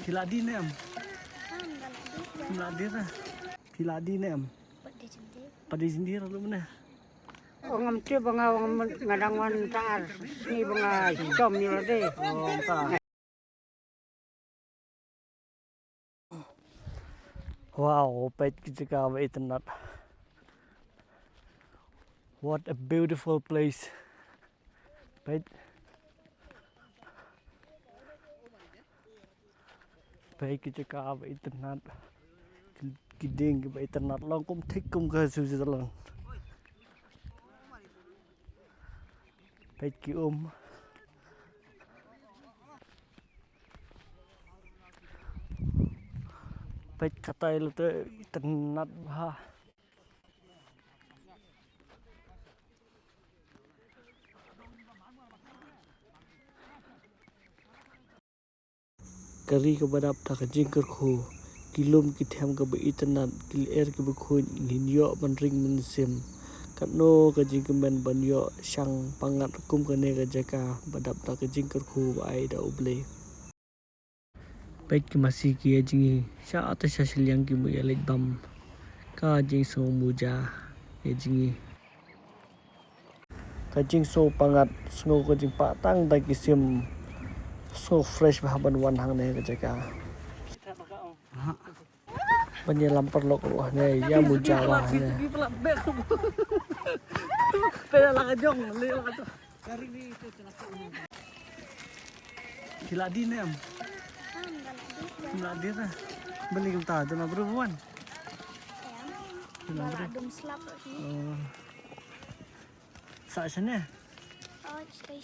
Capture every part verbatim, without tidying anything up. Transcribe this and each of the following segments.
Phi la die ne em? Phi la die ne em? Pat dei jyndir ruh mynne. Ong ngam tip ba nga, ong nga dang wan tar sngi ba nga shitom ïa lade. Wow, peit ki jaka ba itynnat. What a beautiful place. Peit. Peit ki jaka ba itynnat. Ki, ki dieng kiba itynnat long kum thik kum ka Switzerland. Peit ki um. Peit katai lute itynnat bha. Ka ri kaba dap da ka jingkyrkhu, ki lum ki them kaba itynnat, ki lyer kiba khuid, ngin ïoh ban ring mynsiem. Katno ka jingkmen ban ïoh shang pyngngad kum kane ka jaka ba dap da ka jingkyrkhu ba ai da U Blei. Peit ki masi ki ïa jngi, sha te sha shiliang ki mut ïa leit bam. Ka jingsngew muja ïa jngi. Ka jingsngew pyngngad, sngew ka jingpah tang da ki sim. Sngew fresh bha ban wan hangne ka jaka. Ban ïalam paralok ruh hangne, ïa muja bha hangne. Phi la die ne em? Phi la die ne? Beli kumta, don abru buan. Don abru. Dum slap. Oh. Sa shane? Oh, stay,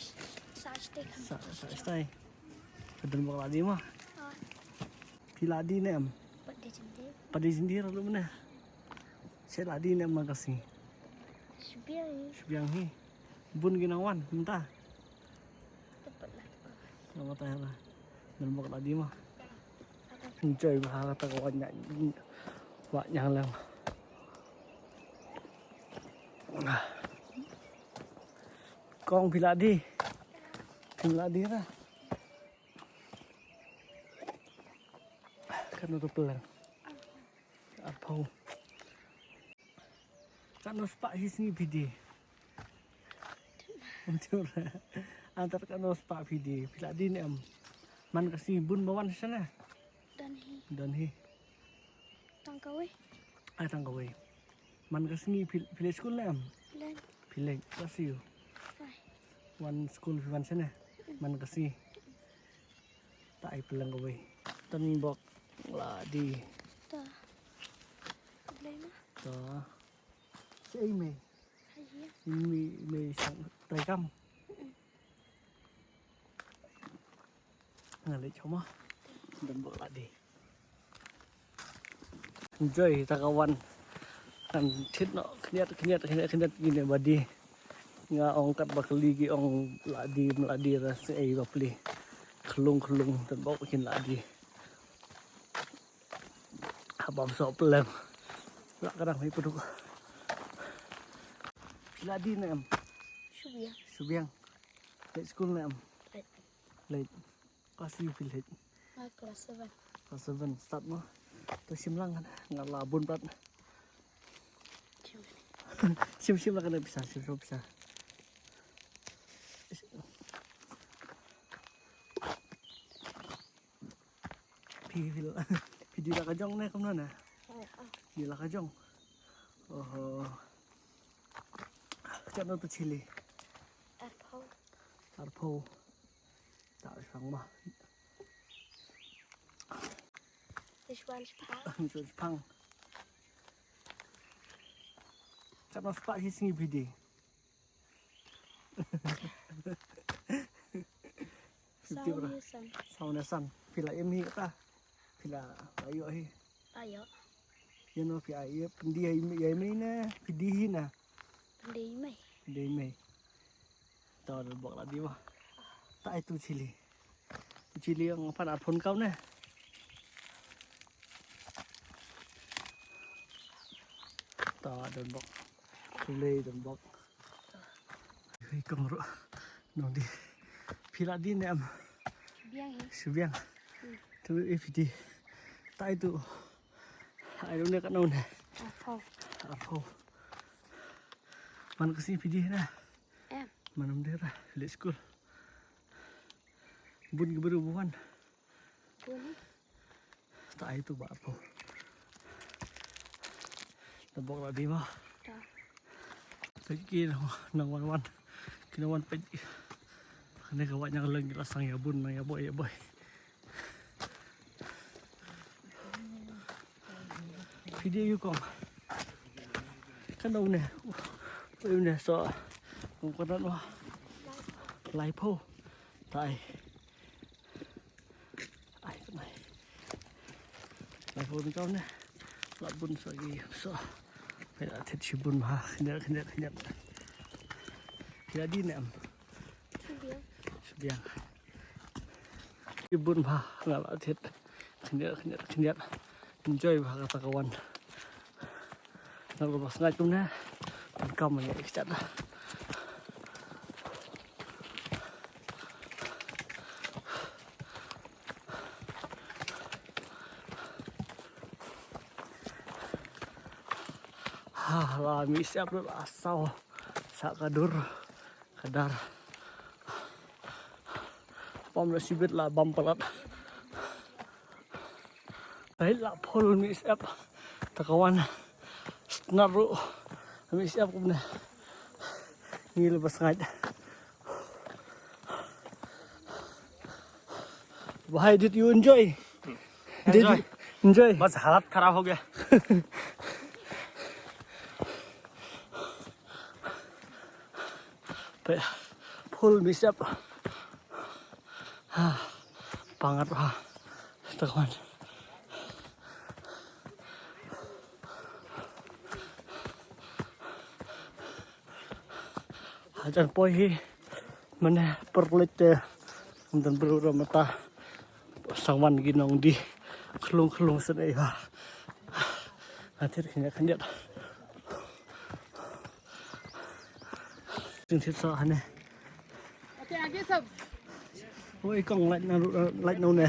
sa stay. Sa, sa stay. Ka don bok la die ma? Oh. Phi la die ne em? Pat dei jyndir. Pat dei jyndir ruh mynne. Sa la die ne em man ka sngi? Shbiang. Shbiang hi. Bun ki nang wan mynta. Nang mynta la. Don bok la die ma? Enjoy bha kata ka wah ñiang, wah ñiang lang. Kong phi la die. Phi la die ra. Katno tu plang. Arphew. Katno spah hi sngi phi die? Antar katno spah phi die? Phi la die ne em? Man ka sngi bun ba wan shane? Don hi. Don hi. Tang kawei. Ai tang kawei. Man ka sngi phi, phi leit skul ne em? Leit. Phi leit. Ka sngi. Wan skul phi wan shane? Man ka sngi. Ta ai plang kawei. Don bok la die. Ta. Ka blei ma. Ta. Sa ei mei. Mei, mei sang trei kam. Nga leit shoma. Don bok la die. Enjoy ta ka wan. Kan thied noh khyndiat khyndiat khyndiat khyndiat kine ba die. Nga ong kat ba kylli ki ong la die, la die ra sa ei ba plie. Khlung khlung don bok kin la die. Habam soh plang. La ka dang hi puduk. Phi la die ne em? Shu biang. Shu biang. Leit skul ne em? Leit. Leit. Class U phi leit? Nga class seven. Class seven start mo. To shim lang kan. Nga la bun brat. Shim shim la kan pisa, shim shim pisa. Phi, phi la, phi die la ka jong ne kumno ne? Phi die la ka jong. Oho. Katno tu chili? Arphew. Arphew. Ta shang ma. This one's pang. This one's pang. Katno spah hi sngi phi die? Saw ne san. Saw ne san. Phi la im hi kata. Phi la ïoh hi. Ïoh. Ïa no phi ai ïa pyndie ïa i mei ne phi die hi na. Pyndie i mei. Pyndie i mei. Ta don bok la die ma. Ta ai tu chili. Chili ong pan arphew kaw ne. Ta don bok. Chili don bok. Hei kong ruh. Nong die. Phi la die ne em? Shu biang hi. Shu biang. Hmm. Tu i phi dei. Tai tu. Ai, une ka nau ne. Arphew. Arphew. Man ka sngi phi dei na. Em. Man ym dei ra. Leit skul. Bun ki briew ba wan. Bun. Tai tu ba arphew. Te bok la dei ma. Ta. Peit ki nang, nang wan wan. Ki nang wan peit. Kane ka wah ñianglein ki la sdang ïa bun, nang ïa boi, ïa boi. Phi dei ïa u kong. Ka nau ne. Une so. Kong ka nau. Laiphew. Tai. Ai, ka nai. Laiphew ne ka ne. La bun so ki so. Phi la thied shibun ha. Khyndiat, khyndiat, khyndiat. Phi la dei ne em. Shibun. Shibun ha. Nga la thied. Khyndiat, khyndiat, khyndiat. Enjoy bha kata ka wan. Nang ba sngaid kumne. Kam ne ikchat. Ha, la mih siap la saw. Sa ka dur. Ka dar. Pom la shibit la bam palat. Peit la phul mih siap. Ta ka wan. Snar ruh. Mih siap kumne. Ngi la ba sngaid. Bhai, did you enjoy? Did you enjoy? बस हालत खराब हो गया। Peit, phul mih siap. Ha, pangat ha. Ta ka wan. Hajan poi hi. Mane perlit te. Ym don briew ruh mynta. Sngewbha ki nongdie. Khlung khlung sngewbha. Nga thied khyndiat khyndiat. Jingthied sa hane. Oi kong, light na, light na ne.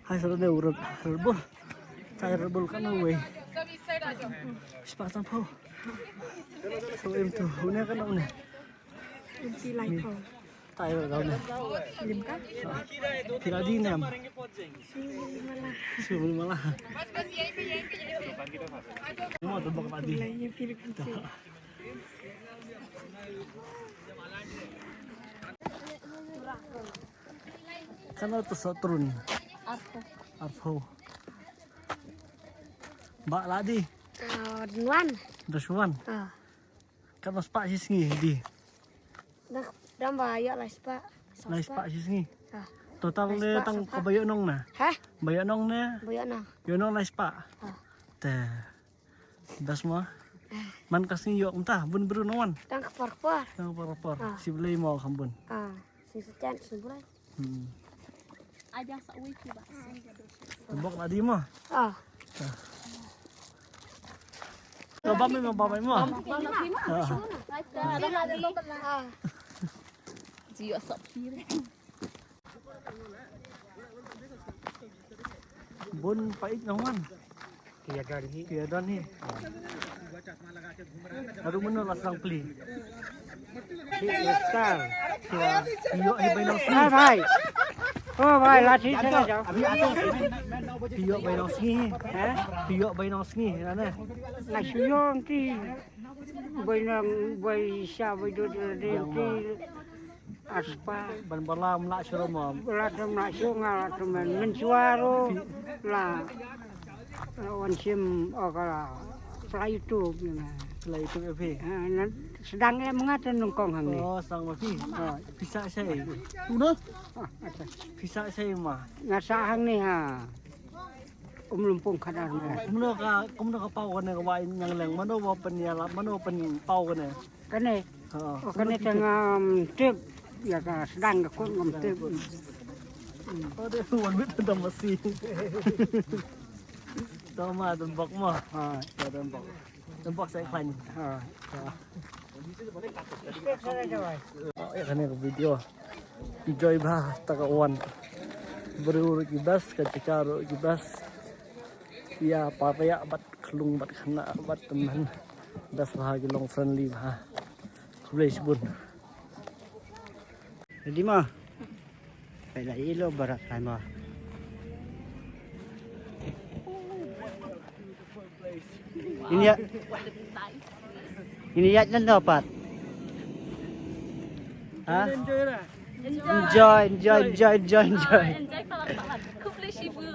Hai sa ne u Red, Red Bull. Tai Red Bull ka nau wei. Spah sanphew. So em tu, une ka nau ne. Em ti light phew. Tai Red Bull ne. Lim ka? Phi la dei ne em. Shu mala. Shu mala. Mo tu bok la dei. Lai ye phi kan. Kano to sotrun? Arphew. Arphew. Ba la dei? Ah, Wan. Dashwan. Ah. Kano spah shi sngi dei? Dah, dah ba ïa lai spah. Lai spah shi sngi. Ah. Total ne tang ka ba ïoh nong na? Hah? Ba ïoh nong ne? Ba ïoh nong. Ïoh nong lai spah. Ah. Te. Das mo. Man ka sngi ïoh mynta bun briew nang wan. Tang ka por por. Tang ka por por. Ah. Shi Blei mo kham bun. Ah, shi sa chan shi Blei. Hmm. Ai biang sa wei ki ba. Bok la dei mo. Ah. Ka ba mai mo, ba mai mo. Ah. Ji ïoh sa phi. Bun pait nang wan. Ki ïa don hi. Ki ïa don hi. Haduh mano la sdang plie? Ki ïa sdang. Ki ïa ïoh hi bai nang sngi. Hai bhai. Oh bhai, la thi sa jao. Ki ïoh bai nang sngi. Ha? Ki ïoh bai nang sngi na ne. Nga shu ïoh ki. Bai nang bai sha bai dud dud ki. Aspa. Ban ba la mla shu mo. La tam la shu nga la tam men shuwa ro. La. La wan shim o ka la. Pla YouTube ni nga. Pla YouTube ïa phi. Ha, na sdang ïa mnga te nyngkong hangne. Oh, sdang ma phi. Ha. Phi sah shai. Tu na? Ha, acha. Phi sah shai ma. Nga sah hangne ha. Um Lumpung khadar ma. Kumno ka, kumno ka paw kane ka wah Ñiangleng, mano ba pynïalap, mano pynpaw kane? Kane. Ha. Oh, kane te ngam tip, ïa ka sdang ka kut ngam tip. Oh, dei wan wit dam masi. Tama dam bok ma. Ha. Ya dam bok. Dam bok sai khlaiñ. Ha. Ya. Oh, ïa kane ka video. Enjoy bha ta ka wan. Briew ruh ki best, ka jaka ruh ki best. Ïa para bad khlung bad khynnah bad tymmen. Best bha, ki long friendly bha. Khublei shibun. Ready ma? Peit la ïa i lo barak lai ma. Ini ya. Ini ya nan dapat. Ha? Enjoy, enjoy, enjoy, enjoy, enjoy. Enjoy, Pak. Khublei shibun.